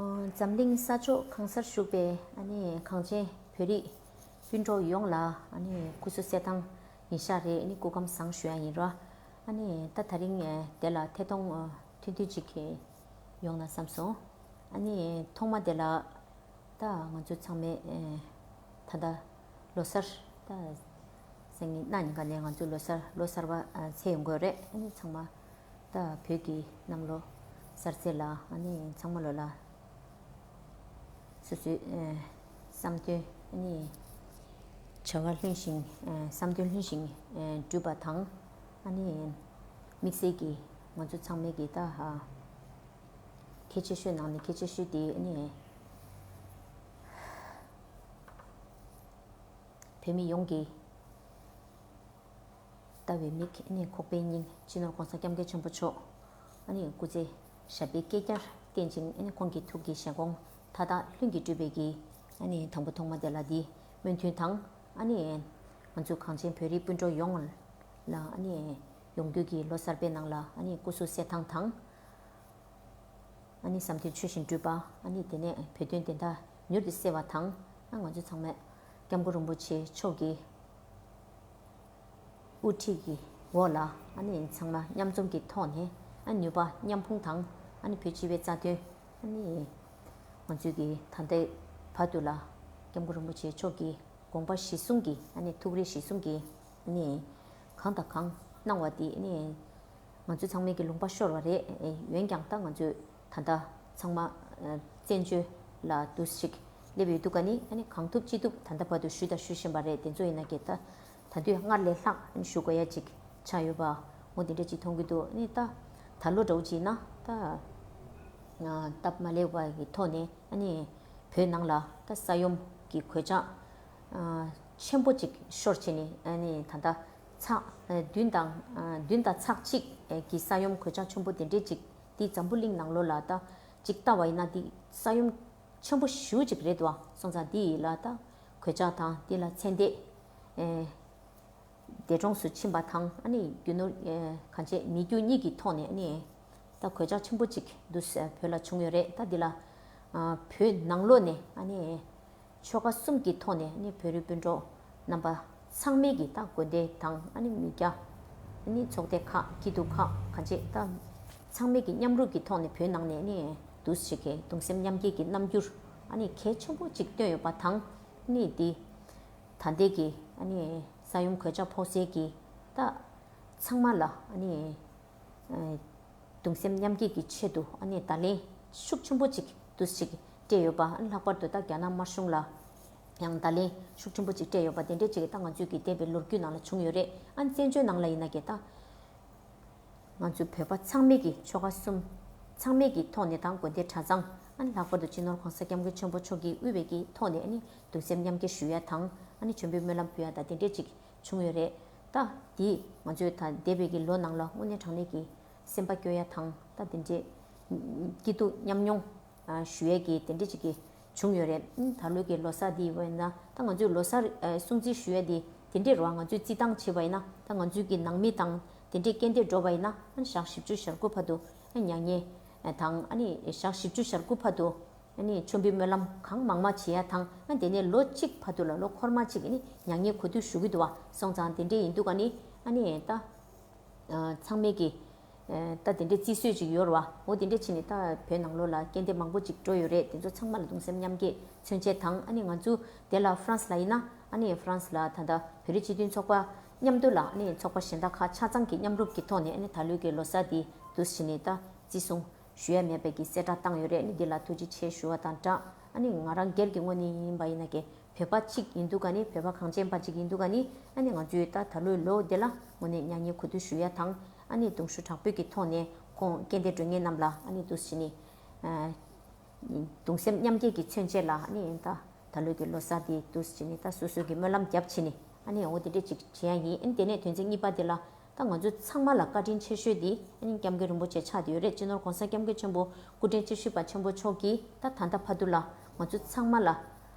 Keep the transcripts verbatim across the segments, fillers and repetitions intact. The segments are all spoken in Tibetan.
འཛམ་གླིང་ས་ཕྱོགས་གང་སར་བཞུགས་པའི་ཨ་ནི་གངས་ཅན་བོད་རིགས་སྤུན་གྲོགས་ཡོངས་ལ་ཨ་ནི་སྐུ་གཟུགས་གསལ་ཐང་ཡིན་ཤག་རེད། ཨ་ནི་སྐུ་ཁམས་བཟང་ཞུ་ཡ་ཡིན་རོ། ཨ་ནི་ད་ད་རིང་དེ་ལ་ཐད་གཏོང་ཐུང་ཐུང་ཅིག་ཡོང་ན་བསམ་སོང་། ཨ་ནི་ཐོག་མ་དེ་ལ་ད་ང་ཚོ་ཚང་མས་ད་ལྟ་ལོ་གསར་ད་སང་ཉིན་གནངས་ཉིན་ག་ནས་ང་ཚོ་ལོ་གསར་ལོ་གསར་པ་ཚེས་ཡོང་གི་ཡོད་རེད། ཨ་ནི་ཚང་མ་ད་བོད་ཀྱི་གནམ་ལོ་གསར་ཚེས་ལ་ཨ་ནི་ཚང་མ་ལོ་ལ་སོ་སོའི་ཨ་བསམ་དོན་ཨ་ནི་བྱ་བ་ལྷུན་ཞིང་ཨ་བསམ་དོན་ལྷུན་ཞིང་ཨ་འགྲུབ་པ་དང་། ཨ་ནི་དམིགས་བསལ་གྱི་ང་ཚོ་ཚང་མའི་གི་ད་ཧ་གལ་ཆེ་ཤོས་ནང་ནས་གལ་ཆེ་ཤོས་དེ་ཨ་ནི་བོད་མི་ཡོངས་ཀྱི་ལྟ་བའི་མིག་ཨ་ནི་ཁོག་པའི་སྙིང་སྤྱི་ནོར་༸གོང་ས་༸སྐྱབས་མགོན་ཆེན་པོ་མཆོག་ཨ་ནི་སྐུ་ཚེ་ཞབས་པད་བསྐལ་བརྒྱར་བརྟན་ཅིང་། ཨ་ནི་ཁོང་གི་ཐུགས་ཀྱི་བཞེད་དགོངས་མཐའ་དག་ལྷུན་གྱིས་གྲུབ་པའི་གི་ཨ་ནི་དང་པོ་ཐོག་མ་དེ་ལ་འདི་སྨོན་འདུན་དང་། ཨ་ནི་ང་ཚོ་གངས་ཅན་བོད་རིགས་སྤུན་གྲོགས་ཡོངས་ལ་ཨ་ནི་ཡོང་རྒྱུ་གི་ལོ་གསར་པའི་ནང་ལ་ཨ་ནི་སྐུ་གཟུགས་གསལ་ཐང་དང་། ཨ་ནི་བསམ་དོན་ཆོས་བཞིན་འགྲུབ་པ། ཨ་ནི་དེ་ནས་བོད་དོན་བདེན་མཐའ་མྱུར་དུ་གསལ་བ་དང་། ཨ་ང་ཚོ་ཚང་མས་༸སྐྱབས་མགོན་རིན་པོ་ཆེ་མཆོག་གི་དབུ་ཁྲིད་ཀྱི་འོག་ལ་ཨ་ནི་ཚང་མ་མཉམ་འཛོམས་ཀྱི་ཐོག་ནས་ཨ་ནི་ནུས་པ་མཉམ་སྤུངས་དང་། ཨ་ནི་བོད་སྤྱི་པའི་རྩ་དོན་ཨ་ནི་ང་ཚོས་ཀྱི་ད་ལྟའི་བར་དུ་ལ་༸སྐྱབས་མགོན་རིན་པོ་ཆེ་མཆོག་གི་དགོངས་པ་གཞིར་བཟུང་གི་ཨ་ནི་ཐུགས་རེ་གཞིར་བཟུང་གི་ཨ་ནི་གང་དང་གང་གནང་བ་དེ་ཨ་ནི། ང་ཚོ་ཚང་མའི་གི་ལུང་པ་ཤོར་བ་རེད། ཨེ་འོན་ཀྱང་ད་ང་ཚོས་ད་ལྟ་ཚང་མ་ཨ་བཙན་བྱོལ་ལ་འདུག་ཞིག་སླེབས་ཡོད་འདུག་ག་ནི། ཨ་ནི་གང་ཐུབ་ཅི་ཐུབ་ད་ལྟ་བར་དུ་ཞུས་དང་ཞུ་བཞིན་པ་རེད། དེ་ཚོ་ཡིན་ན་གི་ད་ད་དུས་སྔར་ལས་ལྷག་ཨ་ནི་ཞུ་དགོས་ཡ་ཅིག་ཆགས་ཡོད་པ་འོ་དེ་འདྲ་ཅིག་མཐོང་གི་འདུག་ཨ་ནི་ད་ད་ལོ་འདྲ་བོ་ཅིག་ཡིན་ན་ད་ཨ་སྟབས་མ་ལེགས་པ་གི་ཐོག་ནས་ཨ་ནི་བོད་ནང་ལ་ད་ས་ཡོམ་གི་གོད་ཆག་ཨ་ཆེན་པོ་ཅིག་ཤོར་བྱས་ནས་ཨ་ནི་ད་ལྟ་ཚག་ཨ་བདུན་དང་ཨ་བདུན་དང་ཚེག་གཅིག་ཨ་གི་ས་ཡོམ་གོད་ཆག་ཆེན་པོ་དེ་འདྲས་ཅིག་འདི་འཛམ་བུ་གླིང་ནང་ལོགས་ལ་ད་ཅིག་ལྟ་བ་ཡིན་ན་འདི་ས་ཡོམ་ཆེན་པོ་ཞེ་པོ་ཅིག་རེད་འདུག་བ། སོང་ཙང་འདི་ཡི་ལ་ད་གོད་ཆག་དང་འདི་ལ་ཚེ་འདས་ཨེ་འདས་གྲོངས་སུ་ཕྱིན་པ་དང་ཨ་ནི་རྒྱུ་ནོར་ཨེ་གང་བྱས་མེད་རྒྱུ་གཉིས་ཀྱི་ཐོག་ནས་ཨ་ནི་ད་གོད་ཆག་ཆེན་པོ་ཅིག་འདུག་སེ་བོད་ལ་བྱུང་ཡོད་རེད། ད་འདི་ལ་ཨ་བོད་ནང་ལོགས་ནས་ཨ་ནི་ཆོལ་ཁ་གསུམ་གྱི་ཐོག་ནས་ཨ་ནི་བོད་རིགས་སྤུན་གྲོགས་རྣམ་པ་ཚང་མས་ཀྱི་ད་དགོན་སྡེ་དང་ཨ་ནི་མི་སྐྱ་ཨ་ནི་ཚོགས་སྡེ་ཁག་སྐྱིད་སྡུག་ཁག་གང་བྱས་ད་ཚང་མས་ཀྱི་མཉམ་རུབ་ཀྱི་ཐོག་ནས་བོད་ནང་ནས་ཨ་ནི་འདུག་ཞིག་གི་གདུང་སེམས་མཉམ་སྐྱེད་ཀྱི་རྣམ་འགྱུར་ཨ་ནི་གལ་ཆེན་པོ་ཅིག་བཏོན་ཡོད་པ་དང་། ཨ་ནི་འདི་ད་ལྟའི་གི་ཨ་ནི་ས་ཡོམ་གོད་ཆག་ཕོག་སའི་གི་ད་ཚང་མ་ལ་ཨ་ནི་ཨ་གདུང་སེམས་མཉམ་སྐྱེད་ཀྱི་ཆེད་དུ་ཨ་ནི་བརྡ་ལན་ཤུགས་ཆེན་པོ་ཅིག་འདུག་ཞིག་སྤྲད་ཡོད་པ། ཨ་ནི་ལྷག་པར་དུ་ད་རྒྱ་ནག་དམར་གཞུང་ལ་ཡང་བརྡ་ལན་ཤུགས་ཆེན་པོ་ཅིག་སྤྲད་ཡོད་པ་དེ་འདྲས་ཅིག་ད་ང་ཚོའི་གི་འདས་པའི་ལོ་རྒྱུས་ནང་ལ་བྱུང་ཡོད་རེད། ཨ་ནི་བཙན་བྱོལ་ནང་ལ་ཡིན་ན་གི་ད་ང་ཚོ་བོད་པ་ཚང་མས་ཀྱི་ཆོལ་ཁ་གསུམ་ཚང་མས་ཀྱི་ཐོག་ནས་དང་དགོན་སྡེ་གྲྭ་ཚང་ཨ་ནི་ལྷག་པར་དུ་སྤྱི་ནོར་༸གོང་ས་༸སྐྱབས་མགོན་ཆེན་པོ་མཆོག་གིས་དབུས་པའི་གི་ཐོག་ནས་ཨ་ནི་གདུང་སེམས་མཉམ་སྐྱེད་ཞུ་ཡ་དང་ཨ་ནི་མཆོད་འབུལ་སྨོན་ལམ་ཕུལ་ཡ་དང་དེ་འདྲས་ཅིག་བྱུང་ཡོད་རེད། ད་འདི་ང་ཚོས་ད་འདས་པའི་གི་ལོ་ནང་ལ་དངོས་གནས་དྲང་གནས་ཀྱི་སེམས་པ་སྐྱོ་ཡ་དང་ད་དེ་འདྲས་སྐྱིད་སྡུག་མཉམ་མྱོང་ཞུ་ཡས་ཀྱི་དེ་འདྲས་ཅིག་གི་བྱུང་ཡོད་རེད། ད་ལོའི་གི་ལོ་གསར་འདི་བས་ན་ད་ང་ཚོས་ལོ་གསར་སྲུང་བརྩི་ཞུ་ཡས་འདི་དེ་འདྲས་རོ། ང་ཚོས་རྩིས་སྟངས་བྱས་པ་ཡིན་ན་ད་ང་ཚོའི་གི་ནང་མི་དང་དེ་འདྲས་སྐྱེལ་འདྲེན་འགྲོ་བ་ཡིན་ན་ཞག་བཞི་བཅུ་ཞེ་དགུ་བར་དུ་མྱ་ངན་དང་ཨ་ནི་ཞག་བཞི་བཅུ་ཞེ་དགུ་བར་དུ་ཨ་ནི་མཆོད་འབུལ་སྨོན་ལམ་གང་མང་མང་བྱེད་ཡ་དང་། ཨ་དེ་ནས་ལོ་གཅིག་བར་དུ་ལ་ལོ་འཁོར་མ་གཅིག་ཨ་ནི་མྱ་ངན་གུས་འདུད་ཞུ་གི་འདུག་བ། སོང་ཙང་དེ་འདྲས་ཡིན་འདུག་ག་ནི་ཨ་ནི་ད་ཚང་མས་ཀྱི་ད་དེ་འདྲས་བརྩི་སྲོལ་ཅིག་ཡོད་རེད་བ། འོ་དེ་འདྲས་བྱས་ནས་ད་བོད་ནང་ལོགས་ལ་སྐྱེལ་འདྲེན་མང་པོ་ཅིག་འགྲོ་ཡོད་རེད། དེ་ཚོ་ཚང་མ་ལ་གདུང་སེམས་མཉམ་སྐྱེད་མཚོན་བྱེད་དང་། ཨ་ནི་ང་ཚོ་དེ་ལ་ཧྥ་རན་སི་ལ་ཡིན་ན་ཨ་ནི་ཧྥ་རན་སི་ལ་ད་ལྟ་བོད་རིགས་སྤྱི་མཐུན་ཚོགས་པ་མཉམ་དུ་ལ་ཨ་ནི་ཚོགས་པ་གཞན་དག་ཁག་ཆ་ཚང་གི་མཉམ་རུབ་ཀྱི་ཐོག་ནས་ཨ་ནི་ད་ལོའི་གི་ལོ་གསར་འདི་འདུག་སེ་བྱས་ནས་ད་བརྩི་སྲུང་ཞུ་ཡ་མེད་པའི་གི་གསལ་བསྒྲགས་བཏང་ཡོད་རེད། ཨ་ནི་འདི་ལ་ཐུགས་རྗེ་ཆེ་ཞུ་བ་དང་སྦྲགས། ཨ་ནི་ང་རང་སྒེར་གྱི་ངོས་ནས་ཡིན་པ་ཡིན་ན་གི་བོད་པ་གཅིག་ཡིན་འདུག་ག་ནི་བོད་པ་གངས་ཅན་པ་གཅིག་ཡིན་འདུག་ག་ནི་ཨ་ནི་ང་ཚོས་ད་ད་ལོའི་ལོ་འདི་ལ་དངོས་གནས་མྱ་ངན་གུས་འདུད་ཞུ་ཡ་དང་། ཨ་ནི་གདུང་ཤུགས་དྲག་པོའི་གི་ཐོག་ནས་ཁོང་སྐྱེལ་འདྲེན་འགྲོ་མཁན་རྣམས་ལ་ཨ་ནི་འདུག་སེ་བྱས་ནས་གདུང་སེམས་མཉམ་སྐྱེད་ཀྱི་མཚོན་བྱེད་ལ་ཨ་ནི་ད་ད་ལོའི་གི་ལོ་གསར་འདི་འདུག་སེ་བྱས་ནས་ད་སོ་སོའི་གི་སྨོན་ལམ་བརྒྱབ་བྱས་ནས་ཨ་ནི་འོ་དེ་འདྲས་ཅིག་བྱེད་ཡ་ཡིན། ཨ་ནི་དེ་ནས་དོན་ཚན་གཉིས་པ་འདི་ལ་ད་ང་ཚོ་ཚང་མ་ལ་བཀའ་དྲིན་ཆེ་ཤོས་འདི་ཨ་ནི་༸སྐྱབས་མགོན་རིན་པོ་ཆེ་ཆགས་བསྡད་ཡོད་རེད། སྤྱི་ནོར་༸གོང་ས་༸སྐྱབས་མགོན་ཆེན་པོ་སྐུ་ཕྲེང་བཅུ་བཞི་པ་ཆེན་པོ་མཆོག་གིས་ད་ད་ལྟ་བར་དུ་ལ་ང་ཚོ་ཚང་མ་ལ་ཨ་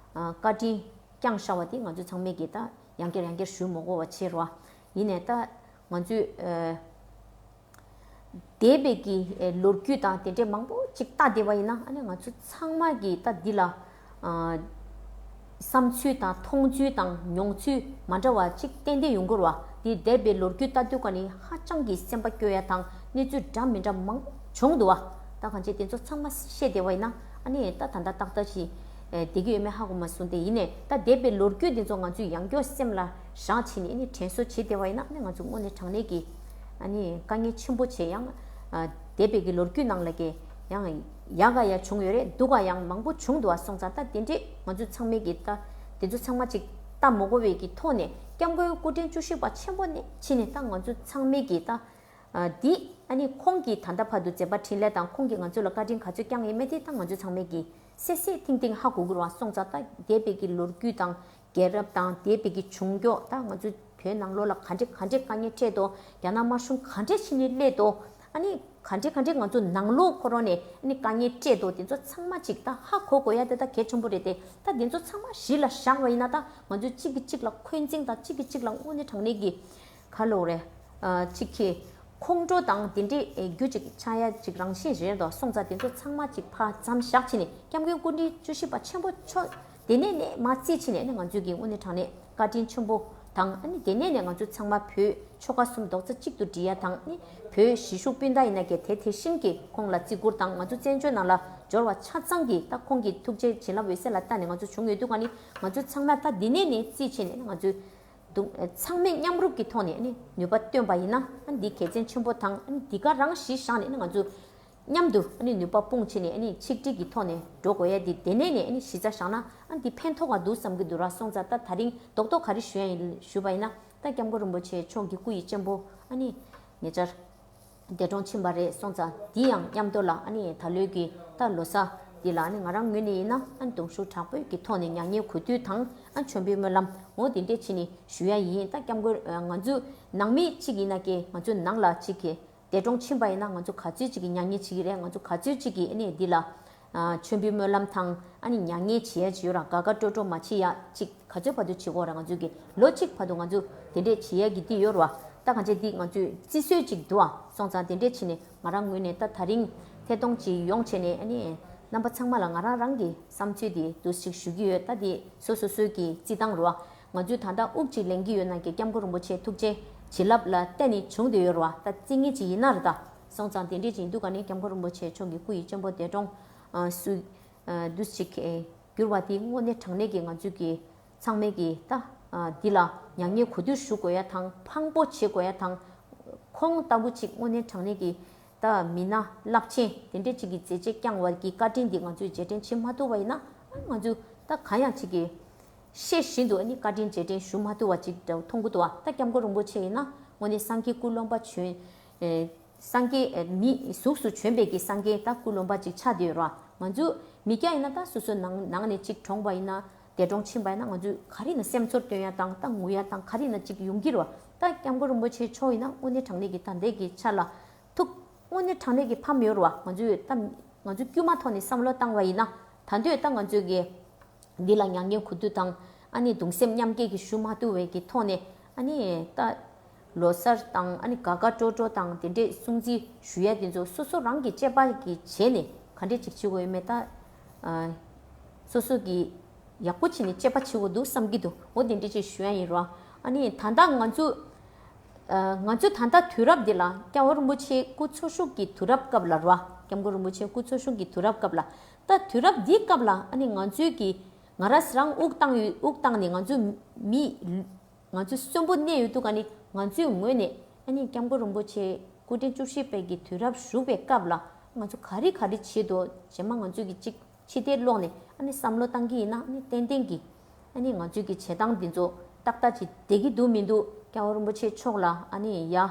བཀའ་དྲིན་བསྐྱངས་བཞག་པ་འདི་ང་ཚོ་ཚང་མས་ཀྱིས་ད་ཡང་བསྐྱར་ཡང་བསྐྱར་ཞུ་མི་དགོས་པ་བྱས་རོ། ཡིན་ནའི་ད་ང་ཚོས་ཨ་ འདས་པའི་གི་ལོ་རྒྱུས་དང་དེ་འདྲའི་མང་པོ་ཅིག་ལྟ་བསྡད་པ་ཡིན་ན། ཨ་ནི་ང་ཚོ་ཚང་མ་གི་ད་འདི་ལ་བསམ་ཚུལ་དང་མཐོང་ཚུལ་དང་མྱོང་ཚུལ་མ་འདྲ་བ་ཅིག་ཏན་ཏན་ཡོང་གི་རེད་བ། འདི་འདས་པའི་ལོ་རྒྱུས་ལྟ་དུས་ཀ་ནི་ཧ་ཅང་གི་སེམས་པ་སྐྱོ་ཡ་དང་གནས་ཚུལ་འདྲ་མི་འདྲ་མང་པོ་བྱུང་འདུག་བ། ད་གང་ཅི་དེ་ཚོ་ཚང་མ་བཤད་བསྡད་པ་ཡིན་ན། ཨ་ནི་ད་ད་ལྟ་ཏག་ཏག་ཅིག་བསྡད་ཀྱི་ཡོད་མེད་ཧ་གོ་མ་སོང་། དེ་ཡིན་ནས་ད་འདས་པའི་ལོ་རྒྱུས་འདི་ཚོ་ང་ཚོས་ཡང་བསྐྱར་སེམས་ལ་བཞག་བྱས་ནས་ཨ་ནི་དྲན་གསོ་བྱེད་བསྡད་པ་ཡིན་ན། ཨ་ནི་ང་ཚོ་དངོས་གནས་དྲང་གནས་ཀྱི་ཨ་ནི་དཀའ་ངལ་ཆེན་པོ་བྱས། ཡང་འདས་པའི་གི་ལོ་རྒྱུས་ནང་ལ་གི་ཡང་ཡག་ག་ཡང་བྱུང་ཡོད་རེད། སྡུག་ག་ཡང་མང་པོ་བྱུང་འདུག་བ། སོང་ཙང་ད་དེ་འདྲས་ང་ཚོ་ཚང་མས་གི་ད་དེ་ཚོ་ཚང་མ་ཅིག་ལྟ་མ་དགོས་པའི་གི་ཐོག་ནས་སྐྱབས་མགོན་སྐུ་ཕྲེང་བཅུ་བཞི་པ་ཆེན་པོ་ནས་ཕྱི་ནས་ད་ང་ཚོ་ཚང་མས་གི་ད་འདི་ཨ་ནི་ཁོང་གིས་ད་ལྟ་བར་དུ་མཛད་པ་འཕྲིན་ལས་དང་ཁོང་གིས་ང་ཚོ་ལ་བཀའ་དྲིན་ག་ཚོད་བསྐྱངས་ཡོད་མེད་དེ་ད་ང་ཚོ་ཚང་མས་གི་གསལ་གསལ་ཐིང་ཐིང་ཧ་གོ་གི་རེད་བ། སོང་ཙང་ད་འདས་པའི་གི་ལོ་རྒྱུས་དང་རྒྱལ་རབས་དང་འདས་པའི་གི་བྱུང་རྒྱུ། ད་ང་ཚོའི་བོད་ནང་ལོགས་ལ་ག་འདྲས་ག་འདྲས་དཀའ་ངལ་འཕྲད་དོ། རྒྱ་ནག་དམར་གཞུང་ག་འདྲས་ཕྱི་ནས་སླེབས་དོ། ཨ་ནི་ག་འདྲས་ག་འདྲས་ང་ཚོ་ནང་ལོགས་ཁོ་རང་ནས་ཨ་ནི་དཀའ་ངལ་འཕྲད་དོ། དེ་ཚོ་ཚང་མ་ཅིག་ད་ཧ་གོ་དགོས་ཡ་དེ་ད་གལ་ཆེན་པོ་རེད་དེ། ད་དེ་ཚོ་ཚང་མ་གཞི་ལ་བཞག་པ་ཡིན་ན། ད་ང་ཚོས་གཅིག་གིས་གཅིག་ལ་འཁོན་འཛིན་དང་གཅིག་གིས་གཅིག་ལ་དངོས་གནས་དྲང་གནས་ཀྱི་ག་ལབ་དགོས་རེད། ཨ་གཅིག་གི་ཁོང་ཁྲོ་དང་དེ་འདྲའི་ཨེ་རྒྱུ་ཅིག་ཆགས་ཡ་ཅིག་རང་བཞིན་རེད་དོ། སོང་ཙང་དེ་ཚོ་ཚང་མ་ཅིག་ཕར་མཚམས་བཞག་བྱས་ནས་སྐྱབས་མགོན་སྐུ་ཕྲེང་བཅུ་བཞི་པ་ཆེན་པོ་མཆོག་དེ་ནས་ནས་མར་རྩིས་བྱས་ནས་ནི་ང་ཚོས་ཀྱི་དངོས་གནས་དྲང་གནས་བཀའ་དྲིན་ཆེན་པོ་དང་། ཨ་ནི་དེ་ནས་ནས་ང་ཚོ་ཚང་མ་བོད་ཆོལ་ཁ་གསུམ་རྡོག་རྩ་གཅིག་ཏུ་སྒྲིལ་ཡ་དང་། ཨ་ནི་བོད་གཞིས་བཞུགས་སྤུན་ཟླ་ཡིན་ན་གི་དེ་དེ་བཞིན་གྱི་ཁོང་ལ་བརྩི་བཀུར་དང་། ང་ཚོ་བཙན་བྱོལ་ནང་ལ་འབྱོར་བ་ཆ་ཚང་གི་ད་ཁོང་གི་ཐུགས་རྗེ་བྱིན་རླབས་འོད་ཟེར་ལ་བལྟས་ནས་ང་ཚོ་བྱུང་ཡོད་དུས་ཀ་ནི། ང་ཚོ་ཚང་མ་ད་འདི་ནས་ནས་རྩིས་བྱས་ནས་ང་ཚོས་དུ་ཚང་མས་མཉམ་རུབ་ཀྱི་ཐོག་ནས་ནི་ནུས་པ་བཏོན་པ་ཡིན་ན། ཨ་ནི་འདི་གལ་ཆེན་ཆེན་པོ་དང་། ཨ་ནི་འདི་ག་རང་གཞི་བཞག་ནས་ནི་ང་ཚོ་མཉམ་དུ་ཨ་ནི་ནུས་པ་སྤུངས་བྱས་ནས་ཨ་ནི་ཆིག་སྒྲིལ་གྱི་ཐོག་ནས་འགྲོ་དགོས་ཡ་འདི་དེ་ནས་ནས་ཨ་ནི་གཞི་རྩ་བཞག་ན། ཨ་ནི་འདི་ཕན་ཐོགས་པ་འདུག་བསམ་གྱི་འདུག་ར། སོང་ཙང་ད་ད་རིང་རྡོག་རྡོག་ག་རེ་ཞུ་ཡ་ཡིན་ཞུས་པ་ཡིན་ན། ད་སྐྱབས་མགོན་རིན་པོ་ཆེ་མཆོག་གི་སྐུ་ཡི་གཅེན་པོ་ཨ་ནི་ཉེ་ཆར་འདས་གྲོངས་ཕྱིན་པ་རེད། སོང་ཙང་འདི་ཡང་མཉམ་དུ་ལ་ཨ་ནི་ད་ལོའི་གི་ད་ལོ་གསར་འདི་ལ་ཨ་ནི་ང་རང་ངོས་ནས་ཡིན་ན་ཨ་ནི་གདུང་ཤུགས་དྲག་པོའི་གི་ཐོག་ནས་མྱ་ངན་གུས་འདུད་དང་། ཨ་ནི་མཆོད་འབུལ་སྨོན་ལམ་འོ་འདི་འདྲས་བྱས་ནས་ཞུ་ཡ་ཡིན། ད་སྐྱབས་མགོན་ང་ཚོ་ནང་མི་གཅིག་ཡིན་ན་ཀྱི་ང་ཚོ་ནང་ལ་གཅིག་གི་འདས་གྲོངས་ཕྱིན་པ་ཡིན་ན་ང་ཚོ་ག་ཚོད་ཅིག་གི་མྱ་ངན་བྱེད་ཀྱི་རེད། ང་ཚོ་ག་ཚོད་ཅིག་གི་ཨ་ནི་འདི་ལ་ཨ་མཆོད་འབུལ་སྨོན་ལམ་དང་ཨ་ནི་མྱ་ངན་བྱེད་ཡ་ཅིག་ཡོད་ར། དགའ་དགའ་སྤྲོ་སྤྲོ་མ་བྱེད་ཡ་ཅིག་ག་ཚོད་བར་དུ་བྱེད་དགོས་ར། ང་ཚོ་གི་ལོ་གཅིག་བར་དུ་ང་ཚོ་དེ་འདྲས་བྱེད་ཡ་གི་འདི་ཡོད་ར་བ། ད་གང་ཅི་འདི་ང་ཚོས་བརྩི་སྲོལ་ཅིག་འདུག་བ། སོང་ཙང་དེ་འདྲས་བྱས་ནས་ང་རང་ངོས་ནས་ད་ད་རིང་ཐད་གཏོང་ཅིག་ཡོང་བྱས་ནས་ཨ་ནི་རྣམ་པ་ཚང་མ་ལ་ང་རང་རང་གི་བསམ་ཚུལ་འདི་འདུག་ཅིག་ཞུ་གི་ཡོད། ད་འདི་སོ་སོ་སོའི་གི་རྩིས་སྟངས་ར་བ། ང་ཚོས་ད་ལྟ་དབུགས་གཅིག་ལེན་གྱི་ཡོད་ན་ཀྱི་སྐྱབས་མགོན་རིན་པོ་ཆེའི་ཐུགས་རྗེ་བྱིན་རླབས་ལ་བརྟེན་ནས་བྱུང་བསྡད་ཡོད་རེད་བ། ད་རྩིས་ངེས་ཅིག་ཡིན་ན་རེད་ད། སོང་ཙང་དེ་འདྲས་ཅིག་འདུག་ག་ནས་སྐྱབས་མགོན་རིན་པོ་ཆེ་མཆོག་གི་སྐུ་ཡི་གཅེན་པོ་འདས་གྲོངས་ཨ་སུ་ཨ་འདུག་ཅིག་ཨེ་གྱུར་བ་དེ་དངོས་གནས་དྲང་གནས་ཀྱི་ང་ཚོས་ཀྱི་ཚང་མས་ཀྱི་ད་ཨ་འདི་ལ་མྱ་ངན་གུས་འདུད་ཞུ་དགོས་ཡ་དང་། ཕངས་པོ་བྱེད་དགོས་ཡ་དང་། ཁོང་ལྟ་བུ་ཅིག་དངོས་གནས་དྲང་གནས་ཀྱི་ད་མི་སྣ་རླབས་ཆེན་དེ་འདྲས་ཅིག་གི་མཛད་རྗེས་བསྐྱངས་བ་གི་བཀའ་དྲིན་འདི་ང་ཚོས་རྗེས་དྲན་བྱེད་མ་ཐུབ་པ་ཡིན་ན། ཨ་ང་ཚོས་ད་གང་ཡང་ཅིག་གི་ཤེས་བཞིན་དུ་ཨ་ནི་བཀའ་དྲིན་རྗེས་དྲན་ཞུ་མ་ཐུབ་པ་ཅིག་འདྲ་བོ་མཐོང་གི་འདུག་བ། ད་སྐྱབས་མགོན་རིན་པོ་ཆེ་ཡིན་ན་དངོས་གནས་སངས་རྒྱས་ཀུན་སློང་པ་བྱོན། ཨེ་སངས་རྒྱས་ཨེ་མི་གཟུགས་སུ་བྱོན་པའི་གི་སངས་རྒྱས་ད་ཀུན་སློང་པ་ཅིག་ཆགས་བསྡད་ཡོད་ར། ང་ཚོ་མི་སྐྱ་ཡིན་ན་ད་སོ་སོ་ནང་ནང་ནས་ཅིག་གྲོངས་པ་ཡིན་ན། འདས་གྲོངས་ཕྱིན་པ་ཡིན་ན་ང་ཚོས་ག་རེ་ཡིན་ན་སེམས་ཚོར་སྟོན་ཡ་དང་ད་ངུ་ཡ་དང་ག་རེ་ཡིན་ན་ཅིག་ཡོང་གི་རེད་བ། ད་སྐྱབས་མགོན་རིན་པོ་ཆེ་མཆོག་ཡིན་ན་དངོས་གནས་དྲང་གནས་ཀྱི་ད་ལྟའི་གི་ཆ་ལ་ཐུགས་དངོས་གནས་དྲང་གནས་ཀྱི་ཕམ་ཡོད་རེད་བ། ང་ཚོས་ད་ང་ཚོ་དཀྱུས་མ་ཐོག་ནས་བསམ་བློ་བཏང་བ་ཡིན་ན། ད་འདོད་ད་ང་ཚོས་གི་འདི་ལ་མྱ་ངན་གུས་འདུད་དང་ཨ་ནི་གདུང་སེམས་མཉམ་སྐྱེད་ཀྱི་ཞུ་མ་ཐུབ་པའི་གི་ཐོག་ནས་ཨ་ནི་ད་ལོ་གསར་དང་ཨ་ནི་དགའ་དགའ་སྤྲོ་སྤྲོ་དང་དེ་འདྲས་སྲུང་བརྩི་ཞུ་ཡ་དེ་ཚོ་སོ་སོ་རང་གི་དཔྱད་པ་གི་བྱས་ནས་ག་འདྲས་ཅིག་བྱེད་དགོས་ཡོད་མེད་ད་ཨ་སོ་སོ་གི་ཡག་པོ་བྱས་ནས་དཔྱད་པ་བྱེད་དགོས་འདུག་བསམ་གྱི་འདུག་འོ་དེ་འདྲས་ཅིག་ཞུ་ཡ་ཡིན་རོ། ཨ་ནི་ད་ལྟ་ང་ཚོ་ཨ་ང་ཚོ་ད་ལྟ་དུས་རབས་འདི་ལ་སྐྱབས་མགོན་རིན་པོ་ཆེ་སྐུ་འཚོ་བཞུགས་ཀྱི་དུས་རབས་སྐབས་ལ་རོ། སྐྱབས་མགོན་རིན་པོ་ཆེ་སྐུ་འཚོ་བཞུགས་ཀྱི་དུས་རབས་སྐབས་ལ། ད་དུས་རབས་འདིའི་སྐབས་ལ་ཨ་ནི་ང་ཚོའི་གི་ང་རང་རང་དབུགས་བཏང་ཡོད། དབུགས་བཏང་ནས་ང་ཚོ་མི་ང་ཚོ་གསོན་པོ་གནས་ཡོད་དུས་ཀ་ནི་ང་ཚོའི་ངོས་ནས་ཨ་ནི་སྐྱབས་མགོན་རིན་པོ་ཆེ་སྐུ་ཕྲེང་བཅུ་བཞི་པའི་གི་དུས་རབས་བཞུགས་པའི་སྐབས་ལ་ང་ཚོ་ག་རེ་ག་རེ་བྱེད་དོ། རྗེས་མ་ང་ཚོས་གི་གཅིག་ཕྱི་བལྟས་ཀློག་ནས་ཨ་ནི་བསམ་བློ་བཏང་གི་ཡིན་ན་ཨ་ནི་ཏན་ཏན་གི་ཨ་ནི་ང་ཚོའི་གི་བྱེད་སྟངས་འདི་ཚོ་ཏག་ཏག་ཅིག་བསྡད་ཀྱི་འདུག་མི་འདུག་སྐྱབས་མགོན་རིན་པོ་ཆེ་མཆོག་ལ་ཨ་ནི་ཡ་ཨ་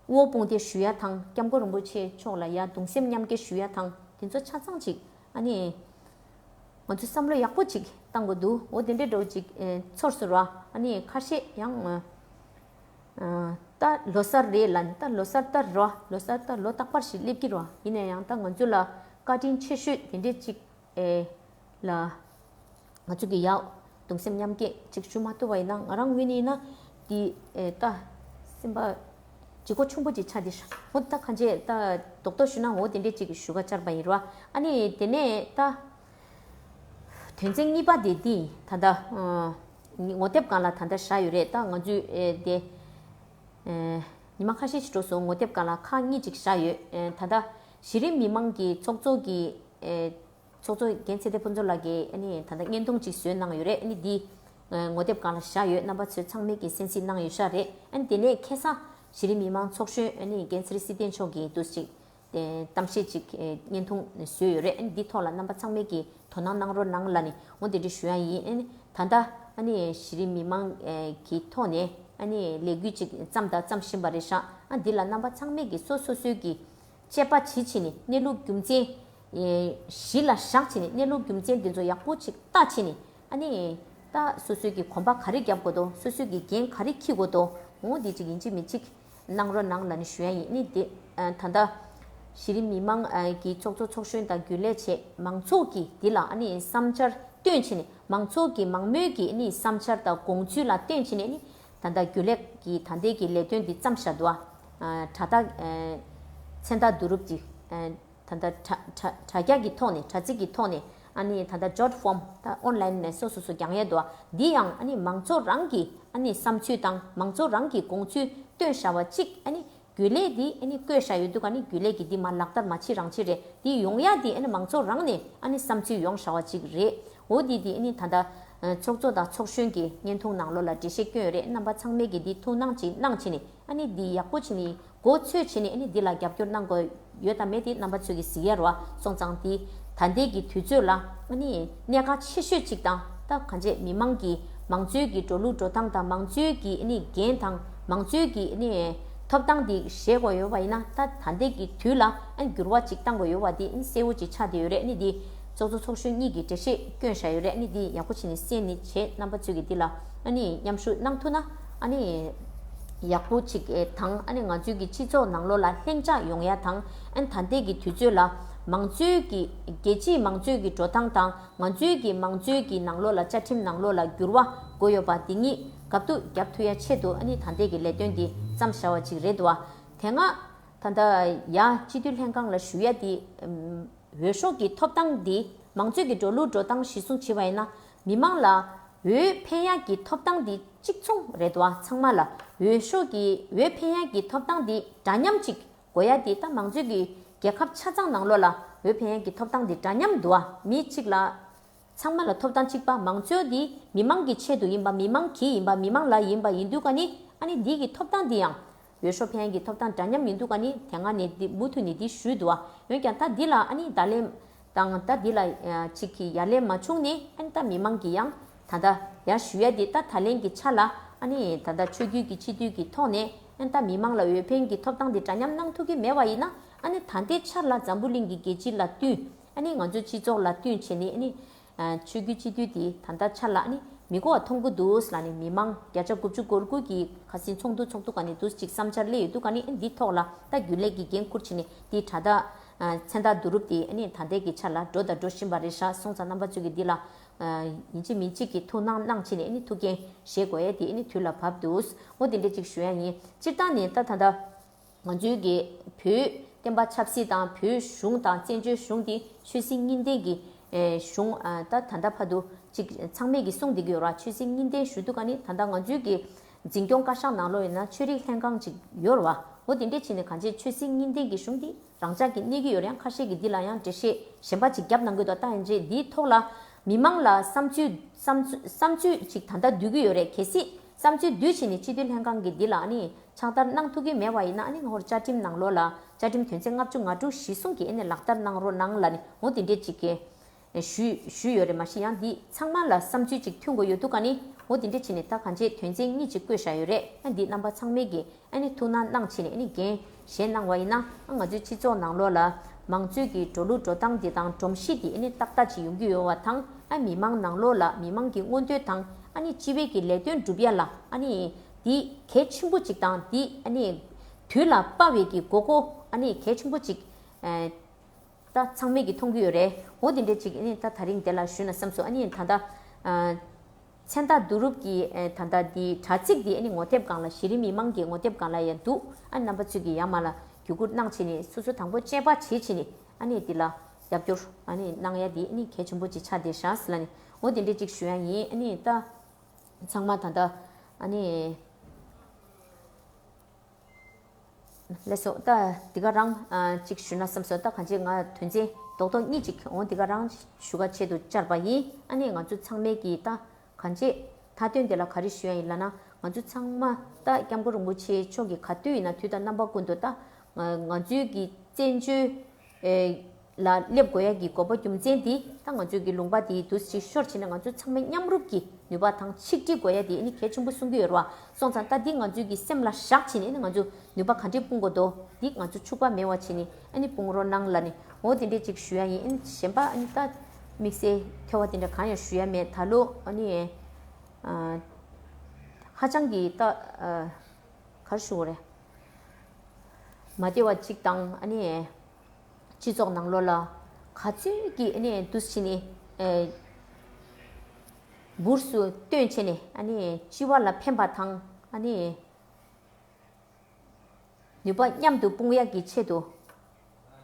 དབུ་བ་དཔུང་སྡེ་ཞུ་ཡ་དང་སྐྱབས་མགོན་རིན་པོ་ཆེ་མཆོག་ལ་ཡ་གདུང་སེམས་མཉམ་སྐྱེད་ཞུ་ཡ་དང་དེ་ཚོ་ཆ་ཚང་ཅིག་ཨ་ནི་ང་ཚོས་བསམ་བློ་ཡག་པོ་ཅིག་བཏང་དགོས་འདུག་འོ་དེ་འདྲའི་འདྲ་བོ་ཅིག་ཨེ་ཚོར་སོང་ར། ཨ་ནི་ཁ་ཤས་ཡང་ཨ་ད་ལོ་གསར་རེད་ལབ་ནས། ད་ལོ་གསར་ད་རོ། ལོ་གསར་ད་ལོ་རྟག་པར་ཞིག་སླེབས་ཀྱི་རོ། ཡིན་ན་ཡང་ད་ང་ཚོ་ལ་བཀའ་དྲིན་ཆེ་ཤོས་དེ་འདྲའི་ཅིག་ཨེ་ལ་ང་ཚོ་གི་ཡ་གདུང་སེམས་མཉམ་སྐྱེད་ཅིག་ཞུ་མ་ཐུབ་པ་ཡིན་ན། ང་རང་ངོས་ནས་ཡིན་ན་འདི་ཨེ་ད་སེམས་པ་ ལྗིད་ཁོག་ཆུང་པོ་ཅིག་ཆགས་དེ་ཤག་འོ་ད་གང་བྱས་ད་རྡོག་རྡོག་ཞུ་ན་འོ་དེ་འདྲས་ཅིག་ཞུ་ག་བཅར་བ་ཡིན་རོ། ཨ་ནི་དེ་ནས་ད་དོན་ཚན་གཉིས་པ་དེ་འདི་ད་ལྟ་ངོ་དེབ་སྒང་ལ་ད་ལྟ་བཞག་ཡོད་རེད། ད་ང་ཚོས་དེ་ཉི་མ་ཁ་ཤས་ཤིག་འགྲོ་སོང་། ངོ་དེབ་སྒང་ལ་ཁག་གཉིས་ཅིག་བཞག་ཡོད། ད་ལྟ་གཞི་རིམ་མི་མང་གི་ཚོགས་གཙོ་གི་ཚོགས་གཙོ་རྒན་ཚེ་བརྟན་ཕུན་ཚོགས་ལགས་ཀྱིས་ཨ་ནི་ད་ལྟ་བརྙན་ཐུང་ཅིག་བཟོས་གནང་ཡོད་རེད། ཨ་ནི་འདི་ངོ་དེབ་སྒང་ལ་བཞག་ཡོད། རྣམ་པ་ཚོས་ཚང་མས་ཀྱིས་གསན་གཟིགས་གནང་ཡོད་ཤག་རེད། ཨ་ནི་དེ་ནས་ཁ་སང་གཞི་རིམ་མི་མང་ཚོགས་གཞོན་ཨ་ནི་རྒན་ཚེ་རིང་བསིལ་ལྡན་མཆོག་གིས་འདུག་ཅིག་གཏམ་བཤད་ཅིག་བརྙན་ཐུང་བཟོས་ཡོད་རེད། ཨ་ནི་འདི་ཐོག་ལ་རྣམ་པ་ཚང་མས་ཀྱིས་དོ་སྣང་གནང་རོགས་གནང་ལབ་ནས་འོ་དེ་འདྲ་ཞུ་ཡ་ཡིན། ཨ་ནི་ད་ལྟ་ཨ་ནི་གཞི་རིམ་མི་མང་གི་ཐོག་ནས་ཨ་ནི་ལས་འགུལ་ཅིག་བརྩམས་དང་བརྩམ་བཞིན་པ་རེད་ཤག་ཨ་འདི་ལ་རྣམ་པ་ཚང་མས་ཀྱིས་སོ་སོ་སོའི་གི་དཔྱད་པ་བྱེད་བྱེད་ནས་གནས་ལུགས་རྒྱུ་མཚན་གཞི་ལ་བཞག་བྱེད་ནས་གནས་ལུགས་རྒྱུ་མཚན་འདི་ཚོ་ཡག་པོ་ཅིག་བལྟ་བྱེད་ནས་ཨ་ནི་ད་སོ་སོའི་གི་གོམ་པ་ག་རེ་རྒྱབ་དགོས་འདུག་སོ་སོའི་གི་འགན་ག་རེ་འཁྱེར་དགོས་འདུག་འོ་འདི་ཅིག་ཡིན་གཅིག་མིན་གཅིག་གནང་རོགས་གནང་ལབ་ནས་ཞུ་ཡ་ཡིན། ཨ་ནི་འདི་ད་ལྟ་གཞི་རིམ་མི་མང་གི་ཚོགས་གཙོ་ཚོགས་གཞོན་དང་རྒྱུན་ལས་བྱས་མང་ཚོགས་ཀྱི་འདི་ལ་ཨ་ནི་བསམ་འཆར་བཏོན་བྱེད་ནས་མང་ཚོགས་ཀྱི་མང་མོས་ཀྱི་ཨ་ནི་བསམ་འཆར་དང་དགོངས་ཚུལ་ལ་བརྟེན་བྱས་ནས་ཨ་ནི་ད་ལྟ་རྒྱུན་ལས་ཀྱི་ད་ལྟའི་གི་ལས་དོན་འདི་བརྩམས་བཞག་འདུག་ཨ་དྲ་ཐག་མཚན་རྟགས་བསྡུ་རུབ་ཀྱི་ད་ལྟ་དྲ་དྲ་དྲ་རྒྱ་གི་ཐོག་ནས་དྲ་ཚིགས་ཀྱི་ཐོག་ནས་ཨ་ནི་ད་ལྟ་ཇོཊ་ཕོམ་ད་ཨོན་ལན་ནས་སོ་སོ་སོ་རྒྱག་ཡས་འདུག་འདི་ཡང་ཨ་ནི་མང་ཚོགས་རང་གི་ཨ་ནི་བསམ་ཚུལ་དང་མང་ཚོགས་རང་གི་དགོངས་ཚུལ་བཏོན་བཞག་པ་གཅིག་ཨ་ནི་རྒྱུན་ལས་འདི་ཨ་ནི་བསྐོས་བཞག་ཡོད་དུས་ཨ་ནི་རྒྱུན་ལས་ཀྱི་འདི་མ་ལག་བསྟར་མ་བྱེད་རང་བྱེད་རེད། འདི་ཡོང་ཡ་འདི་ཨ་ནི་མང་ཚོགས་རང་ནས་ཨ་ནི་བསམ་ཚུལ་ཡོང་བཞག་པ་གཅིག་རེད། འོ་འདི་འདི་ཨ་ནི་ད་ལྟ་ཚོགས་གཙོ་དང་ཚོགས་གཞོན་གྱི་བརྙན་ཐུང་ནང་ལོགས་ལ་འགྲེལ་བཤད་བསྐྱོན་ཡོད་རེད། རྣམ་པ་ཚང་མས་ཀྱིས་འདི་ཐུགས་སྣང་ཅིག་གནང་བྱས་ནས་ཨ་ནི་འདི་ཡག་པོ་བྱས་ནས་མགོ་ཚོས་བྱས་ནས་ཨ་ནི་འདི་ལ་རྒྱབ་སྐྱོར་གནང་དགོས་ཡོད་དམ་མེད་དེ་རྣམ་པ་ཚོས་ཀྱིས་གཟིགས་ཡ་རེད་བ། སོང་ཙང་འདི་ད་ལྟའི་གི་དུས་ཚོད་ལ་ཨ་ནི་གནད་འགག་ཆེ་ཤོས་ཅིག་དང་ད་གང་བྱས་མི་མང་གི་མང་གཙོའི་གི་འགྲོ་ལུགས་འགྲོ་སྟངས་དང་མང་གཙོའི་གི་ཨ་ནི་འགན་དང་མང་གཙོའི་གི་ཨ་ནི་ཐོབ་ཐང་འདི་བཞེས་དགོས་ཡོད་པ་ཡིན་ན་ད་ད་ལྟའི་གི་དུས་ལ་ཨ་ནི་འགྱུར་བ་ཅིག་གཏང་དགོས་ཡོད་པ་འདི་ཨ་ནི་གསལ་བོ་ཅིག་ཆགས་བསྡད་ཡོད་རེད། ཨ་ནི་འདི་ཚོགས་གཙོ་ཚོགས་གཞོན་གཉིས་ཀྱིས་འགྲེལ་བཤད་བསྐྱོན་བཞག་ཡོད་རེད། ཨ་ནི་འདི་ཡག་པོ་བྱས་ནས་གསན་ནས་བྱས་རྣམ་པ་ཚོས་ཀྱིས་འདི་ལ་ཨ་ནི་མཉམ་ཞུགས་གནང་ཐུབ་ན་ཨ་ནི་ཡག་པོ་ཅིག་དང་ཨ་ནི་ང་ཚོའི་གི་སྤྱི་ཚོགས་ནང་ལོགས་ལ་ལྷིང་འཇགས་ཡོང་ཡ་དང་ཨ་ནི་ད་ལྟའི་གི་དུས་ཚོད་ལ་མང་གཙོའི་གི་རྒྱལ་སྤྱིའི་མང་གཙོའི་གི་འགྲོ་སྟངས་དང་ང་ཚོའི་གི་མང་གཙོའི་གི་ནང་ལོགས་ལ་བཅའ་ཁྲིམས་ནང་ལོགས་ལ་འགྱུར་བ་དགོས་ཡོད་པ་འདི་གཉིས་གབ་ཏུ་རྒྱབ་ཐུབ་ཡ་ཆེད་དུ་ཨ་ནི་ད་ལྟའི་གི་ལས་དོན་འདི་བརྩམས་བཞག་པ་ཅིག་རེད་འདུག་བ། དེ་སྔ་ད་ལྟ་ཡ་སྤྱི་འཐུས་ལྷན་ཁང་ལ་ཞུ་ཡ་འདི་འོས་ཤོག་གི་ཐོབ་ཐང་འདི་མང་གཙོའི་གི་འགྲོ་ལུགས་འགྲོ་སྟངས་གཞིར་བཟུང་བྱས་པ་ཡིན་ན་མི་མང་ལ་འོས་འཕེན་ཡ་གི་ཐོབ་ཐང་འདི་གཅིག་མཚུངས་རེད་འདུག་བ། ཚང་མ་ལ་འོས་ཤོག་གི་འོས་འཕེན་ཡ་གི་ཐོབ་ཐང་འདི་འདྲ་མཉམ་གཅིག་དགོས་ཡ་འདི་ད་མང་གཙོའི་གི་རྒྱལ་ཁབ་ཆ་ཚང་ནང་ལོགས་ལ་འོས་འཕེན་ཡ་གི་ཐོབ་ཐང་འདི་འདྲ་མཉམ་འདུག་བ། མི་གཅིག་ལ་ཚང་མ་ལ་ཐོབ་ཐང་གཅིག་པ་མང་གཙོ་འདི་མི་མང་གི་ཆེད་དུ་ཡིན་པ་མི་མང་གི་ཡིན་པ་མི་མང་ལ་ཡིན་པ་ཡིན་དུས་ཀ་ནི་ཨ་ནི་འདི་གི་ཐོབ་ཐང་འདི་ཡང་འོས་ཤོག་འཕེན་གྱི་ཐོབ་ཐང་འདྲ་མཉམ་ཡིན་དུས་ཀ་ནི་དེ་སྔ་ནས་འདི་མུ་མཐུད་ནས་འདི་ཞུས་འདུག་བ། འོན་ཀྱང་ད་འདི་ལ་ཨ་ནི་བརྡ་ལན་དང་ད་འདི་ལ་ཅིག་གི་ཡ་ལན་མ་བྱུང་ནས་ཨ་ནི་ད་མི་མང་གི་ཡང་ད་ལྟ་ཡ་ཞུ་ཡ་འདི་ད་ད་ལན་གྱི་ཆ་ལ་ཨ་ནི་ད་ལྟ་ཆོས་བརྒྱུད་ཀྱི་སྤྱི་འཐུས་ཀྱི་ཐོག་ནས་ཨ་ནི་ད་མི་མང་ལ་འོས་འཕེན་གྱི་ཐོབ་ཐང་འདི་འདྲ་མཉམ་གནང་ཐུབ་ཀྱི་མེད་པ་ཡིན་ན་ཨ་ནི་ད་ལྟའི་ཆར་ལ་འཛམ་བུ་གླིང་གི་རྒྱལ་སྤྱི་ལ་བསྟུན་ཨ་ནི་ང་ཚོའི་སྤྱི་ཚོགས་ལ་བསྟུན་བྱས་ནས་ཨ་ནི། ཆོས་བརྒྱུད་སྤྱི་འཐུས་དེ་ད་ལྟ་ཆ་ལ་ནི་མི་གོ་བ་མཐོང་གི་འདུག་ལ་ནི་མི་མང་བརྒྱ་ཆ་དགུ་བཅུ་གོ་དགུ་གིས་ཁ་སང་ཚོགས་འདུ་ཚོགས་འདུ་ག་ནས་འདུག་ཅིག་བསམ་འཆར་སླེབས་ཡོད་འདུག་ག་ནི་འདི་ཐོག་ལ་ད་རྒྱུན་ལས་ཀྱི་འགན་འཁུར་བྱས་ནས་འདི་དྲ་ཐག་མཚན་རྟགས་བསྡུ་རུབ་དེ་ནི་ད་ལྟའི་གི་ཆ་ལ་འགྲོ་དང་འགྲོ་བཞིན་པ་རེད་ཤག་སོང་ཙང་རྣམ་པ་ཚོས་ཀྱི་འདི་ལ་ཡིན་གཅིག་མིན་གཅིག་གི་ཐུགས་སྣང་གནང་བྱས་ནས་ནི་ཐུགས་འགན་བཞེས་དགོས་ཡས་དེ་ནི་དུས་ལ་བབ་འདུག་འོ་དེ་འདྲ་ཅིག་ཞུ་ཡ་ཡིན། སྤྱིར་བཏང་ནས་ད་ད་ལྟ། ང་ཚོའི་གི་བོད་བསྟན་པ་ཆབ་སྲིད་དང་བོད་གཞུང་དང་བཙན་བྱོལ་གཞུང་དེ་ཆོས་སྲིད་གཉིས་ལྡན་གྱི་ཨེ་གཞུང་ཨ་ད་ད་ལྟ་བར་དུ་ཅིག་ཚང་མས་ཀྱི་གསུངས་བསྡད་ཀྱི་ཡོད་ར། ཆོས་སྲིད་གཉིས་ལྡན་ཞུ་དུས་ག་ནི་ད་ལྟ་ང་ཚོའི་གི་འཛིན་སྐྱོང་བཀའ་ཤག་ནང་ལོགས་ཡིན་ན་ཆོས་རིག་ལྷན་ཁང་ཅིག་ཡོད་ར་བ། འོ་དེ་འདྲས་བྱས་ནས་གང་ཅི་ཆོས་སྲིད་གཉིས་ལྡན་གྱི་གཞུང་དེ་རང་འཇགས་ཀྱི་གནས་ཀྱི་ཡོད་ར། ཡང་ཁ་ཤས་ཀྱིས་འདི་ལ་ཡང་འགྲེལ་བཤད་གཞན་པ་ཅིག་བརྒྱབ་གནང་གི་འདུག་ད་ཡིན་ཅེ་འདིའི་ཐོག་ལ་མི་མང་ལ་བསམ་ཚུལ་བསམ་ཚུལ་བསམ་ཚུལ་ཅིག་ད་ལྟ་བསྡུ་གི་ཡོད་རེད། གལ་སྲིད་བསམ་ཚུལ་བསྡུས་བྱས་ནས་སྤྱི་འཐུས་ལྷན་ཁང་གིས་འདི་ལ་ཨ་ནི་ཕྱག་བསྟར་གནང་ཐུབ་ཀྱི་མེད་པ་ཡིན་ན་ཨ་ནི་ང་ཧོར་བཅའ་ཁྲིམས་ནང་ལོགས་ལ་བཅའ་ཁྲིམས་དོན་ཚན་ལྔ་བཅུ་ང་དྲུག་གཞི་བཟུང་གིས་ཨ་ནི་ལག་བསྟར་གནང་རོགས་གནང་ལབ་ནས་འོ་དེ་འདྲས་ཅིག་གིས་ཞུས་ཞུས་ཡོད་རེད། མ་གཞི་ཡང་འདི་ཚང་མ་ལ་བསམ་ཚུལ་ཅིག་མཐུན་དགོས་ཡོད་འདུག་ག་ནི་འོ་དེ་འདྲས་བྱས་ནས་ད་གང་ཅིའི་དོན་ཚན་གཉིས་ཅིག་བཀོད་བཞག་ཡོད་རེད། ཨ་འདི་རྣམ་པ་ཚང་མས་ཀྱིས་ཨ་ནི་ཐུགས་སྣང་གནང་བྱས་ནས་ཨ་ནི་འགན་བཞེས་གནང་བ་ཡིན་ན་ཨ་ང་ཚོའི་སྤྱི་ཚོགས་ནང་ལོགས་ལ་མང་གཙོའི་གི་འགྲོ་ལུགས་འགྲོ་སྟངས་འདི་དང་སྒྲོམ་གཞི་འདི་ཨ་ནི་ཏག་ཏག་ཅིག་ཡོང་གི་ཡོད་པ་དང་ཨ་མི་མང་ནང་ལོགས་ལ་མི་མང་གི་མངོན་འདོད་དང་ཨ་ནི་སྤྱི་པའི་གི་ལས་དོན་སྒྲུབ་ཡ་ལ་ཨ་ནི་འདི་གལ་ཆེན་པོ་ཅིག་དང་འདི་ཨ་ནི་དུས་ལ་དཔག་པའི་གི་དགོས་མཁོ་ཨ་ནི་གལ་ཆེན་པོ་ཅིག་ཨ་ད་ཚང་མས་གི་མཐོང་གི་ཡོད་རེད། འོ་དེ་འདྲས་ཅིག་ཨ་ནི་ད་ད་རིང་དེ་ལ་ཞུས་ན་བསམ་སོང་། ཨ་ནི་ད་ལྟ་ཨ། མཚན་རྟགས་བསྡུ་རུབ་ཀྱི་ཨེ་ད་ལྟ་འདི་དྲ་ཚིགས་འདི་ཨ་ནི་ངོ་དེབ་སྒང་ལ་གཞི་རིམ་མི་མང་གི་ངོ་དེབ་སྒང་ལ་ཡང་འདུག་ཨ་ནི་རྣམ་པ་ཚོས་ཀྱིས་ཡར་མར་ལ་བརྒྱུད་བསྐུར་གནང་བྱས་ནས་སོ་སོ་དང་པོ་དཔྱད་པ་བྱེད་བྱས་ནས་ཨ་ནི་འདི་ལ་རྒྱབ་སྐྱོར་ཨ་ནི་གནང་ཡ་འདི་ཨ་ནི་གལ་ཆེན་པོ་ཅིག་ཆགས་བསྡད་ཤག་ཟེར་ལབ་ནས་འོ་དེ་འདྲས་ཅིག་ཞུ་ཡ་ཡིན། ཨ་ནི་ད་ཚང་མ་ད་ལྟ་ཨ་ནི། ལགས་སོ། ད་འདི་ག་རང་ཨ་གཅིག་ཞུ་ན་བསམ་སོང་། ད་གང་ཅི་ང་དོན་ཚན་རྡོག་རྡོག་གཉིས་ཅིག་འོང་འདི་ག་རང་ཞུ་ག་ཆེད་དུ་བཅར་བ་ཡིན། ཨ་ནི་ང་ཚོ་ཚང་མས་ཀྱིས་ད་གང་ཅི་མཐའ་དོན་དེ་ལ་ག་རེ་ཞུ་ཡ་ཡིན་ལབ་ན། ང་ཚོ་ཚང་མ་ད་སྐྱབས་མགོན་རིན་པོ་ཆེ་མཆོག་གིས་ག་དུས་ཡིན་ན་དུས་དང་རྣམ་པ་ཀུན་ཏུ་ད་ང་ང་ཚོའི་གི་བཙན་བྱོལ་ཨེ་ལ་སླེབས་དགོས་ཡ་གི་དགོས་པ་རྒྱུ་མཚན་དེ་ད་ང་ཚོའི་གི་ལུང་པ་དེ་དུས་ཅིག་ཤོར་ཕྱིན་ན་ང་ཚོ་ཚང་མས་མཉམ་རུབ་ཀྱིས་ནུས་པ་དང་ཆིག་སྒྲིལ་དགོས་ཡ་དེ་ཨ་ནི་གལ་ཆེན་པོ་གསུང་གི་ཡོད་རེད་བ། སོང་ཙང་ད་འདི་ང་ཚོའི་གི་སེམས་ལ་བཞག་བྱས་ནས་ཨ་ནི་ང་ཚོ་ནུས་པ་ག་འདྲས་སྤུངས་དགོས་འདུག་འདི་ང་ཚོ་འཕྱུགས་པ་མེད་པ་བྱས་ནས་ཨ་ནི་སྤུངས་རོགས་གནང་ལབ་ནས་འོ་དེ་འདྲས་ཅིག་ཞུ་ཡ་ཡིན། ཨ་ནི་གཞན་པ་ཨ་ནི་ད་དམིགས་བསལ་ཐེ་བ་དེ་འདྲ་གང་ཡང་ཞུ་ཡ་མེད། ད་ལོ་ཨ་ནི་ཨ་ཧ་ཅང་གི་ད་ཨ་ག་རེ་ཞུ་དགོས་རེད། མ་བདེ་བ་གཅིག་དང་ཨ་ནི་སྤྱི་ཚོགས་ནང་ལོགས་ལ་ག་ཚོད་ཀྱིས་ཨ་ནི་འདུ་བྱེད་ནི་ཨེ་འབུར་སུ་བཏོན་བྱས་ནས་ཨ་ནི་སྤྱི་བ་ལ་ཕན་པ་དང་ཨ་ནི་ནུས་པ་མཉམ་དུ་སྤུངས་ཡག་གི་ཆེད་དུ་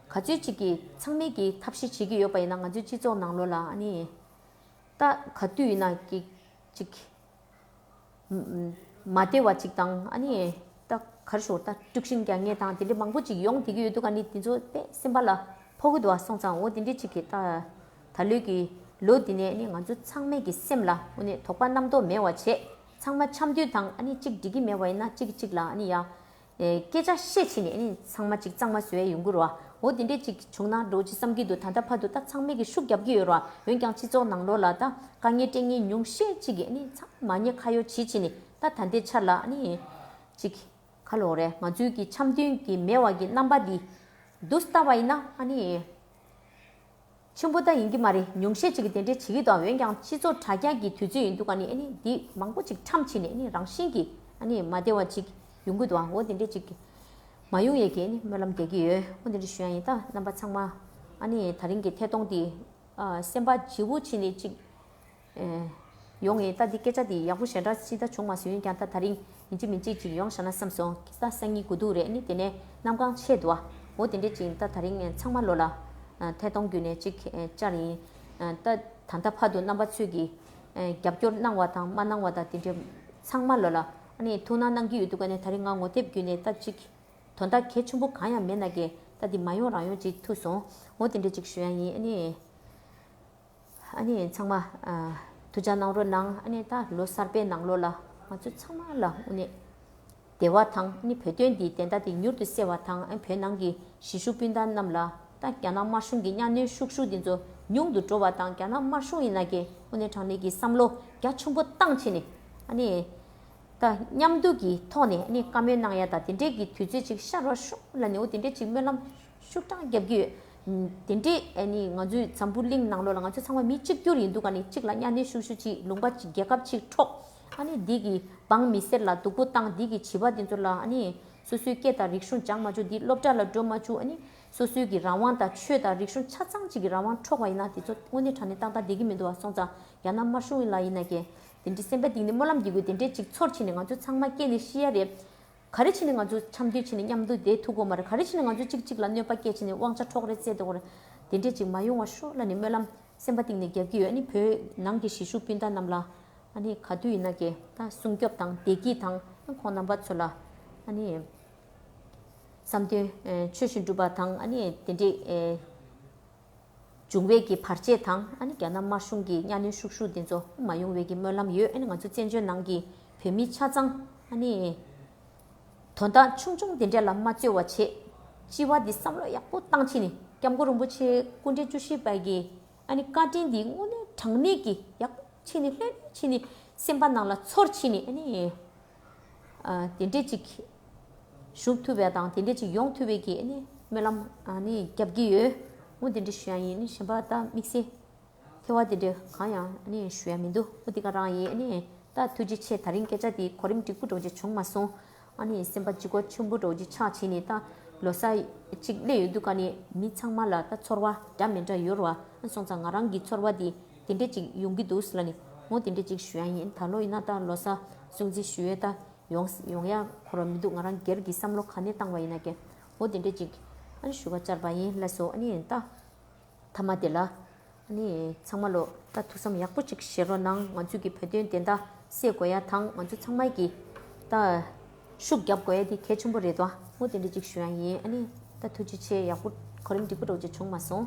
ག་ཚོད་ཅིག་གིས་ཚང་མས་ཀྱིས་ཐབས་ཤེས་བྱེད་ཀྱི་ཡོད་པ་ཡིན་ན། ང་ཚོའི་སྤྱི་ཚོགས་ནང་ལོགས་ལ་ཨ་ནི་ད་ག་དུས་ཡིན་ན་ཀྱི་ཅིག་མ་བདེ་བ་ཅིག་དང་ཨ་ནི་ད་ག་རེ་ཞུ་ད་དཀྲུག་ཤིང་རྒྱག་མཁན་དང་དེ་འདྲ་མང་པོ་ཅིག་ཡོང་བསྡད་ཀྱི་ཡོད་འདུག་ཨ་ནི་དེ་ཚོ་དཔེ་སེམས་པ་ལ་ཕོག་གི་འདུག་ཨ་སོང་ཙང་འོ་དེ་འདྲ་ཅིག་གིས་ད་ད་ལོའི་གི་ལོ་འདི་ནས་ཨ་ནི་ང་ཚོ་ཚང་མས་ཀྱི་སེམས་ལ་དངོས་གནས་དོགས་པ་རྣམ་རྟོག་མེད་པ་བྱས། ཚང་མ་འཆམ་མཐུན་དང་ཨ་ནི་གཅིག་འགྲིག་གི་མེད་པ་ཡིན་ན་གཅིག་གཅིག་ལ་ཨ་ནི་ཡ། ཨེ་སྐད་ཆ་བཤད་བྱས་ནས་ཨ་ནི་ཚང་མ་གཅིག་གཙང་མ་བཟོ་ཡ་ཡོང་གི་རེད་བ། འོ་དེ་འདྲས་གཅིག་བྱུང་ན་འགྲོ་ཅི་བསམ་གྱི་འདུག་ད་ལྟ་བར་དུ་ད་ཚང་མས་ཀྱི་ཤུགས་རྒྱབ་ཀྱི་ཡོད་རེད་བ། འོན་ཀྱང་སྤྱི་ཚོགས་ནང་ལོགས་ལ་ད་དཀའ་ངལ་སྤྲད་མཁན་ཉུང་ཤས་གཅིག་གིས་ཨ་ནི་ཚང་མ་ཉེས་ཁ་གཡོག་བྱེད་བྱས་ནས་ད་ད་ལྟའི་ཆར་ལ་ཨ་ནི་གཅིག་ག་ལོ་རེད། ང་ཚོའི་གི་འཆམ་མཐུན་གྱི་མེད་པ་གི་རྣམ་པ་འདི་འདུག་ལྟ་བ་ཡིན་ན་ཨ་ནི། ཆེན་པོ་ད་ཡིན་གྱི་མ་རེད། ཉུང་ཤས་ཅིག་གིས་དེ་འདྲས་བྱེད་ཀྱི་འདུག་འོན་ཀྱང་སྤྱི་ཚོགས་དྲ་རྒྱ་གི་དུས་ཚོད་ཡིན་འདུག་ག་ནི་ཨ་ནི་འདི་མང་པོ་ཅིག་ཁྲམ་བྱས་ནས་ཨ་ནི་རང་བཞིན་གྱིས་ཨ་ནི་མ་བདེ་བ་ཅིག་ཡོང་གི་འདུག་འོ་དེ་འདྲས་ཅིག་མ་ཡོང་ཡས་ཀྱི་ཨ་ནི་སྨོན་ལམ་རྒྱག་གི་ཡོད། འོ་དེ་འདྲས་ཞུ་ཡ་ཡིན། ད་རྣམ་པ་ཚང་མ་ཨ་ནི་ད་རིང་གི་ཐད་གཏོང་འདི་ཨ་སེམས་པ་བརྗེ་པོ་བྱས་ནས་ཅིག་ཨེ་ཡོང་ངེས། ད་འདི་སྐད་ཆ་འདི་ཡག་པོ་ཞེ་དྲག་ཅི་ད་བྱུང་མ་སོང་། ཡིན་ཀྱང་ད་ད་རིང་ཡིན་གཅིག་མིན་གཅིག་ཅིག་ཡོང་བཞག་ན་བསམ་སོང་། ད་སང་ཉིན་དགུ་ཐུག་རེད། ཨ་ནི་དེ་ནས་གནམ་གང་ཆེ་འདུག་ཨ། འོ་དེ་འདྲས་ཅིག་ད་ད་རིང་ཚང་མ་ལོ་ལ་ཨ་ཐད་གཏོང་བརྒྱུད་ནས་ཅིག་ཨ་བཅར་ཡིན། ཨ་ད་ད་ལྟ་བར་དུ་རྣམ་པ་ཚོས་ཀྱིས་ཨ་རྒྱབ་སྐྱོར་གནང་བ་དང་མ་གནང་བ་དང་དེ་འདྲས་ཚང་མ་ལོ་ལ་ཨ་ནི་ཐུགས་སྣང་གནང་གི་ཡོད་འདུག་ག་ནས་ད་རིང་ང་ངོ་དེབ་བརྒྱུད་ནས་ད་ཅིག་དོན་དག་གལ་ཆེན་པོ་གང་ཡང་མེད་ན་གི་ད་འདི་མ་ཡོང་རང་ཡོང་ཅིག་ཐུག་སོང་། འོ་དེ་འདྲས་ཅིག་ཞུ་ཡ་ཡིན། ཨ་ནི། ཨ་ནི་ཚང་མ་ཨ་ཐུགས་ཅག་གནང་རོགས་གནང་། ཨ་ནི་ད་ལོ་གསར་པའི་ནང་ལོགས་ལ་ང་ཚོ་ཚང་མ་ལ་དངོས་གནས་བདེ་བ་དང་ཨ་ནི་བོད་དོན་འདིའི་བདེན་མཐའ་དེ་མྱུར་དུ་གསལ་བ་དང་། ཨ་ནི་བོད་ནང་གི་གཞིས་བཞུགས་སྤུན་ཟླ་རྣམས་ལ་ད་རྒྱ་ནག་དམར་གཞུང་གི་གཉའ་གནོན་ཤུགས་ཤུགས་འདི་ཚོ་ཉུང་དུ་འགྲོ་བ་དང་། རྒྱ་ནག་དམར་གཞུང་ཡིན་ན་གི་དངོས་གནས་དྲང་གནས་ཀྱི་བསམ་བློ་རྒྱ་ཆེན་པོ་བཏང་བྱས་ནས་ཨ་ནི། ད་མཉམ་དུ་གི་ཐོག་ནས་ཨ་ནི་བཀའ་མོལ་གནང་ཡ་དང་དེ་འདྲས་ཀྱི་དུས་ཚོད་ཅིག་ཤར་བ་ཤོག་ལབ་ནས་འོ་དེ་འདྲས་ཅིག་སྨོན་ལམ་ཤུགས་དྲག་རྒྱབ་ཀྱི་ཡོད། དེ་འདྲས་ཨ་ནི་ང་ཚོའི་འཛམ་བུ་གླིང་ནང་ལོགས་ལ་ང་ཚོ་ཚང་མ་མི་གཅིག་གྱུར་ཡིན་འདུག་ག་ནི་གཅིག་ལ་གཉའ་གནོན་ཤུགས་ཤུགས་ཅིག་ལུང་པ་ཅིག་རྒྱལ་ཁབ་ཅིག་འཕྲོག་ཨ་ནི་འདི་གི་འབངས་མི་སེར་ལ་སྡུག་པོ་བཏང་། འདི་གི་བྱིས་པ་འདི་ཚོ་ལ་ཨ་ནི་སོ་སོའི་སྐད་དང་རིག་གཞུང་སྦྱང་མ་བཅུག་འདི་སློབ་གྲྭ་ལ་འགྲོ་མ་བཅུག་ཨ་ནི་སོ་སོའི་གི་རང་དབང་དང་ཆོས་དང་རིག་གཞུང་ཆ་ཚང་ཅིག་གི་རང་དབང་འཕྲོག་པ་ཡིན་ན་དེ་ཚོ་དངོས་གནས་དྲང་གནས་ཏག་ཏག་བསྡད་ཀྱི་མི་འདུག་བ། སོང་ཙང་རྒྱ་ནག་དམར་གཞུང་ལ་ཡིན་ན་ཀྱེ། དེ་འདྲའི་སེམས་པ་གཏིང་ནས་སྨོན་ལམ་རྒྱག་དགོས། དེ་འདྲའི་ཅིག་ཚོར་ཕྱིན་ནས་ང་ཚོ་ཚང་མ་སྐྱེས་ནས་ཤི་ཡ་རེད། ག་རེ་བྱས་ནས་ང་ཚོ་འཆམ་མཐུན་བྱས་ནས་མཉམ་དུ་བསྡད་ཐུབ་ཀྱི་མ་རེད། ག་རེ་བྱས་ནས་ང་ཚོ་གཅིག་གཅིག་ལ་གནོད་པ་སྐྱེལ་བྱས་ནས་དབང་ཆ་འཕྲོག་རེས་བྱས་འདུག་ག་རེད། དེ་འདྲའི་ཅིག་མ་ཡོང་བ་ཤོག་ལབ་ནས་སྨོན་ལམ་སེམས་པ་གཏིང་ནས་རྒྱག་གི་ཡོད། ཨ་ནི་བོད་ནང་གི་གཞིས་བཞུགས་སྤུན་ཟླ་རྣམས་ལ་ཨ་ནི་ག་དུས་ཡིན་ན་ཀྱེ་ད་སྲུང་སྐྱོབ་དང་བདེ་སྐྱིད་དང་ཁོང་རྣམ་པ་ཚོ་ལ་ཨ་ནི་བསམ་དོན་ཆོས་བཞིན་འགྲུབ་པ་དང་། ཨ་ནི་དེ་འདྲའི་འབྱུང་བའི་གི་བར་ཆད་དང་། ཨ་ནི་རྒྱ་ནག་དམར་གཞུང་གི་གཉའ་གནོན་ཤུགས་ཤུགས་དེ་ཚོ་མ་ཡོང་བའི་གི་སྨོན་ལམ་ཡོད། ཨ་ནི་ང་ཚོ་བཙན་བྱོལ་ནང་གི་བོད་མི་ཆ་ཚང་ཨ་ནི་དོན་དག་ཆུང་ཆུང་དེ་འདྲ་ལ་མ་རྩོལ་བ་བྱེད། སྤྱི་བ་འདི་བསམ་བློ་ཡག་པོ་བཏང་བྱས་ནས་སྐྱབས་མགོན་རིན་པོ་ཆེ་སྐུ་ཕྲེང་བཅུ་བཞི་པ་གི་ཨ་ནི་བཀའ་དྲིན་འདི་དངོས་གནས་དྲང་གནས་ཀྱི་ཡག་པོ་བྱས་ནས་ལྷོད་ལྷོད་བྱས་ནས་སེམས་པ་ནང་ལ་ཚོར་བྱས་ནས་ཨ་ནི། ཨ་དེ་འདྲས་ཅིག་ཞུགས་ཐུབ་པ་དང་དེ་འདྲས་ཅིག་ཡོང་ཐུབ་པའི་གི་ཨ་ནི་སྨོན་ལམ་ཨ་ནི་རྒྱབ་ཀྱི་ཡོད། འོ་དེ་འདྲས་ཞུ་ཡ་ཡིན། ཨ་ནི་གཞན་པ་ད་དམིགས་བསལ་ཐེ་བ་དེ་འདྲས་གང་ཡང་ཨ་ནི་ཞུ་ཡ་མི་འདུག་འོ་དེ་ག་རང་ཡིན། ཨ་ནི་ད་ཐུགས་རྗེ་ཆེ། ད་རིང་སྐད་ཆ་དེ་གོ་རིམ་འགྲིག་པོ་འདྲ་བོ་ཅིག་བྱུང་མ་སོང་། ཨ་ནི་སེམས་པ་ལྗིད་ཁོག་ཆེན་པོ་འདྲ་བོ་ཅིག་ཆགས་བྱས་ནས་ད་ལོ་གསར་ཅིག་སླེབས་ཡོད་དུས་ཀ་ནི་མི་ཚང་མ་ལ་ད་ཚོར་བ་འདྲ་མི་འདྲ་ཡོད་རེད་བ། ཨ་སོང་ཙང་ང་རང་གི་ཚོར་བ་དེ་དེ་འདྲས་ཅིག་ཡོང་གི་འདུག་ཟེར་ལབ་ནས་ འོ་དེ་འདྲ་ཅིག་ཞུ་ཡ་ཡིན། ད་ལོ་ཡིན་ན་ད་ལོ་གསར་སྲུང་བརྩི་ཞུ་ཡས་ད་ཡོང་ཡོང་ཡ་ཁོ་རང་མི་འདུག་ང་རང་སྒེར་གྱི་བསམ་བློ་ག་ནས་བཏང་བ་ཡིན་ན་ཀྱེ། འོ་དེ་འདྲ་ཅིག་ཨ་ནི་ཞུ་བ་བཅར་བ་ཡིན། ལགས་སོ། ཨ་ནི་ད་མཐའ་མ་དེ་ལ་ཨ་ནི་ཚང་མ་ལོ་ད་ཐུགས་བསམ་ཡག་པོ་ཅིག་བཞེས་རོགས་གནང་། ང་ཚོའི་གི་བོད་དོན་བདེན་མཐའ་གསལ་དགོས་ཡ་དང་། ང་ཚོ་ཚང་མ་གི་ད་ཤུགས་རྒྱབ་དགོས་ཡ་དེ་གལ་ཆེན་པོ་རེད་དོ། འོ་དེ་འདྲ་ཅིག་ཞུ་ཡ་ཡིན། ཨ་ནི་ད་ཐུགས་རྗེ་ཆེ། ཡག་པོ་གོ་རིམ་འགྲིག་པོ་འདྲ་བོ་ཅིག་བྱུང་མ་སོང་།